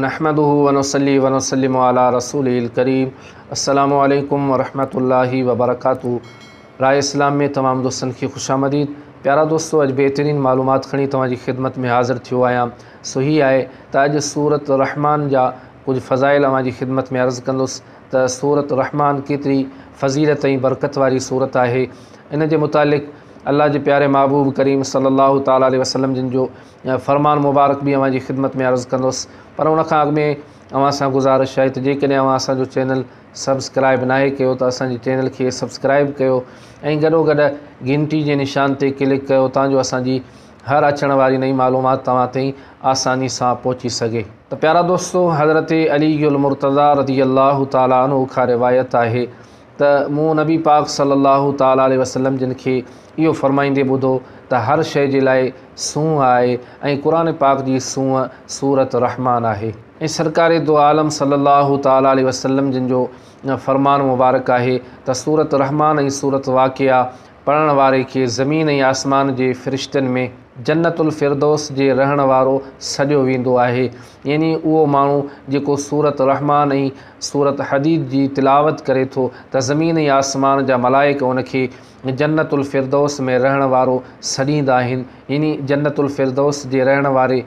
نحمده ونصلي ونسلم علي رسوله الڪريم السلام عليڪم ورحمة الله وبرڪاته راء اسلام ۾ تمام دوستن کي خوش آمديد. پيارا دوستو اڄ بهترين معلومات کڻي توهان جي خدمت ۾ حاضر ٿيو آهيان، سو هي آهي ته اڄ سورت رحمان جا ڪجهه فضائل اوهان جي خدمت ۾ عرض ڪندس ته سورت رحمان ڪيتري فضيلت ۽ برڪت واري سورت آهي. ان جي متعلق الله جي پياري محبوب ڪريم صلي الله تعالٰي عليه وسلم جن جو فرمان مبارڪ به اوهان جي خدمت ۾ عرض ڪندس. پر ان کان اڳ ۾ اوهان سان گذارش آهي ته جيڪڏهن اوهان اسان جو چينل سبسڪرائب ناهي ڪيو ته اسان جي چينل کي سبسڪرائب ڪيو ۽ گڏو گڏ گهنٽي جي نشان تي ڪلڪ ڪيو تان جو اسان جي هر اچڻ واري نئين معلومات توهان تائين آساني سان پهچي سگهي. ته پيارا دوستو حضرت علي المرتضيٰ رضي الله تعالٰي عنه کان روايت آهي ته مون نبي پاڪ صلّي اللّٰه تعالٰي عليه وسلّم جن کي اهو فرمائيندي ٻڌو ته هر شيء جي لاء سونهن آهي ۽ قرآن پاڪ جي سونهن سورة رحمان آهي. ۽ سرڪار دو عالم صلّي اللّٰه تعالٰي عليه وسلّم جن جو فرمان مبارڪ آهي ته سورة رحمان ۽ سورة واقعه پڙهڻ واري کي زمين ۽ آسمان جي فرشتن ۾ جنت الفردوس جي رهڻ وارو سڏيو ويندو آهي، يعني اهو ماڻهو جيڪو سورة رحمان ۽ سورة حديد جي تلاوت ڪري ٿو ته زمين ۽ آسمان جا ملائڪ ان کي جنت الفردوس ۾ رهڻ وارو سڏيندا آهن، يعني جنت الفردوس جي رهڻ واري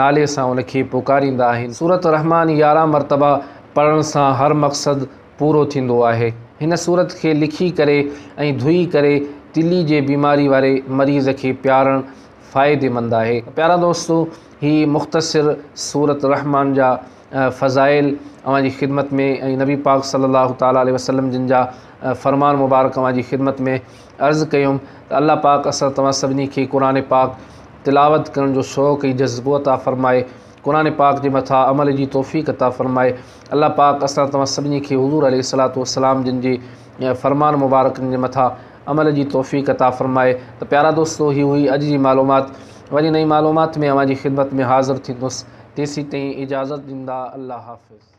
نالي سان ان کي پڪاريندا آهن. سورة رحمان 11 مرتبه پڙهڻ سان هر مقصد پورو ٿيندو آهي. هن سورت کي لکي ڪري ۽ ڌوئي ڪري تلي جي بيماري واري مريض کي پيارڻ فائديمند آهي. پيارا دوستو هي مختصر سورت رحمان جا فضائل اوهان جي خدمت ۾ ۽ نبي پاڪ صلي الله تعالٰي عليه وسلم جن جا فرمان مبارڪ اوهان جي خدمت ۾ عرض ڪيم ته الله پاڪ اسان توهان سڀني کي قرآن پاڪ تلاوت ڪرڻ جو شوق ۽ جذبو عطا فرمائي، قرآن پاڪ جي مٿان عمل جي توفيق عطا فرمائي. الله پاڪ اسان توهان سڀني کي حضور عليه الصلوة والسلام جن جي فرمان مبارڪن جي مٿان عمل جي توفيق عطا فرمائي. ته پيارا دوستو هي هئي اڄ جي معلومات، وري نئين معلومات ۾ اوهان جي خدمت ۾ حاضر ٿيندس، تيسين تائين اجازت ڏيندا، الله حافظ.